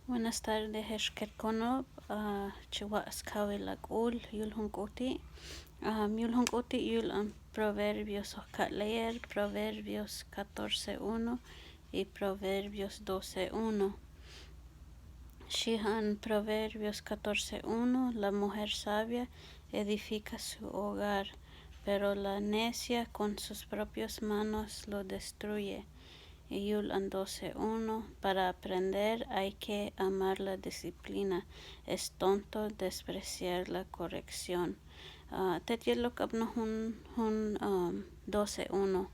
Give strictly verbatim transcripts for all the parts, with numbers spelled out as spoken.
Buenas tardes, hex jet konob', ah, chi waq' skawil ha k'ul yul jun k'u ti'. Ah, yul jun k'u ti' yul an Proverbios, hoq kaq' leer Proverbios catorce uno y Proverbios doce uno. Xhi jan Proverbios catorce uno: La mujer sabia edifica su hogar, pero la necia con sus propias manos lo destruye. Y yul an doce uno: Para aprender hay que amar la disciplina, es tonto despreciar la corrección. Ah, tet yelok apnoq jun, jun, um, doce uno.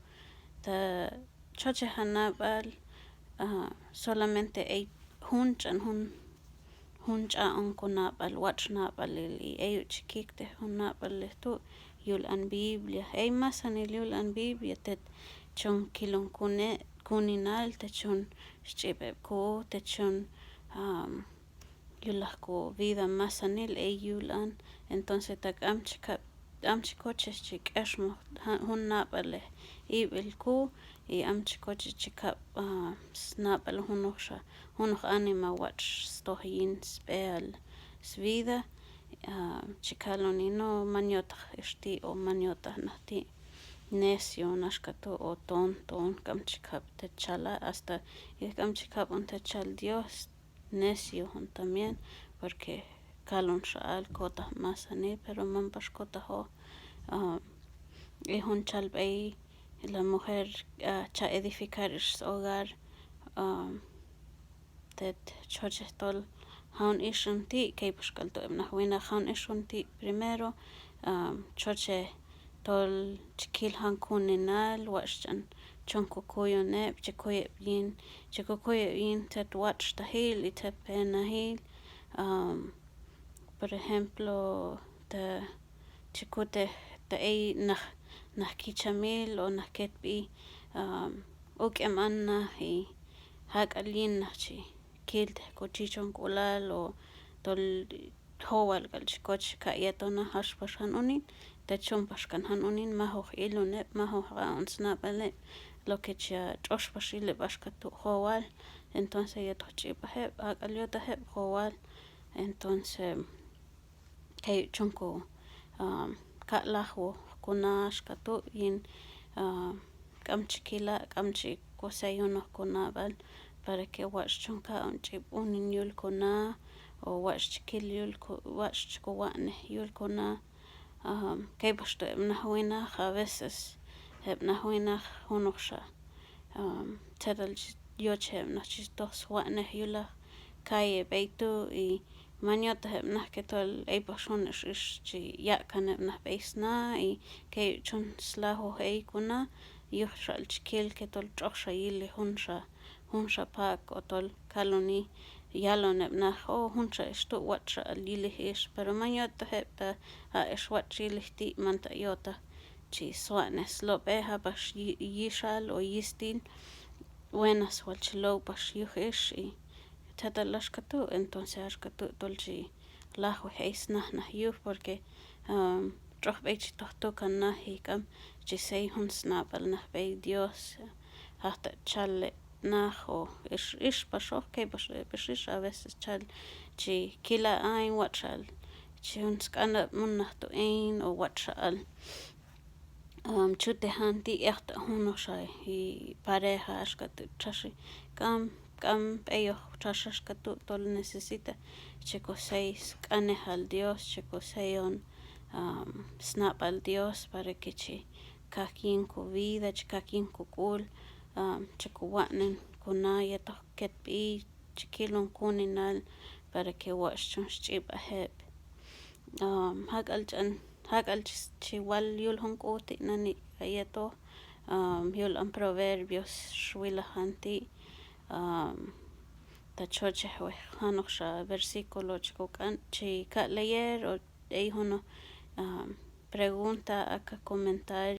Ta chochej ha nab'al, ah, solamente ey jun ch'an, jun, jun ch'a'on ko nab'al, watx' nab'alil, y ey yu' chi kiktej jun nab'alil tu' yul an Biblia. Ey masanil yul an Biblia tet chon kilon kune-, kuninal, tet chon sch'ib' heb' ku, tet chon, um, yulaq ko vida masanil ey yul an. Entonces ta k'am chi kab', k'am chi kochej chi k'exmoj ja-, jun nab'alej ib'il ku, y k'am chi kochej chi kab', ah, snab'al junoqxa, junoq anima watx' stoj yin sb'eal svida, ah, chi kaloni: No, man yotaq ix ti' o man yotaq naq ti', necio nax katu' o tonto, k'am chi kab' tet chala', hasta y k'am chi kab' on tet chal Dios, necio on también, porque kalonxa al kotaj masanil, pero man pax kotajoq. Ah, y jun chal b'ey, la mujer, ah, cha edificar ix shogar, ah, tet chochej tol jan ix on ti', key pax k'al tu' heb' naq winaq jan ix on ti' primero, ah, chochej tol chi kil jan kuninal, watx' ch'an chon kokuyon heb', chi kuy heb' yin, chi kokuy heb' yin tzet watx'tajil y tzet penajil. Am, por ejemplo, ta chi kutej ta ey naq, naq kichamil o naq ketb'i, am, uk'em an naj y jak'al yin naj chi kiltej kochichonk'ulal o tol jowal k'al chi koch ka' yeton naj ax pax jan unin, ta chon pax kan jan unin, majoq ilon heb', majoq aq'on snab'al heb', lo que cha tx'ox pax yil heb' axka tu' jowal. Entonces yet hoq ch'ib'aj heb', ak'al yotaj heb' jowal. Entonces kay chon ko, ah, kaq'lajwoq ko na axka tu' yin, ah, k'am chi kila', k'am chi ko seyonoq ko nab'al, para que watx' chon kaq'on ch'ib' unin yul ko na, o watx' chi kil yul ko, watx' chi ko wa'nej yul ko na. Ah, kay pax tu' heb' naj winaq, a veces heb' naj winaq junoqxa, ah, tzetal chi yochej heb' naj chi toj swa'nej yulaq calle b'ey tu', y man yotaj heb' naj que tol ey pax jun ix, ix chi yaq' kan heb' naj b'ey sna, y kay chon slajwoj ey ko na, yuj xal chi kil que tol tx'oqxa yili junxa, junxa pak, o tol kaloni yalon heb' naj: O, junxa ix tu', watx'xa al yilej ix. Pero man yotaj heb' ta a ix watx' yilej ti', manta yotaj chi swa'nej slob'ej, a pax yi-, yixal o yistil, wenas wal chi low pax yuj ix, y tzetal axka tu'. Entonces axka tu' tol chi lajwej ey snaj naj yuj, porque, am, tx'oq b'ey chi toj tukan naj, y k'am chi sey jun snab'al naj b'ey Dios. Ajta chal heb' naj o ix, ix paxoq, kay pax heb' ix, ix a veces chal chi kila' hayin watx'al chi jun sk'anab' mun naj tu' hin, o watx'xa al, am, chutejan ti' ejta junoqxa y pareja axka tu' txaxi, k'am, k'am b'eyoq txax axka tu', tol necesita chi ko sey sq'anejal Dios, chi ko seyon, am, snab'al Dios, para que chi kaq' yin ko vida, chi kaq' yin ko k'ul, am, chi ko wa'nen ko na yetoq ketb'i, chi kilon kuninal, para que watx' chon sch'ib'aj heb'. Am, jak'al ch'an, jak'al chi, chi wal yul jun k'u ti' nani' ka yetoq, am, yul an Proverbios xwilaj an ti', am, ta chochej wej janoqxa versículo chi ko k'an, chi kaq' leer, o ey junoq, am, pregunta, aka comentario.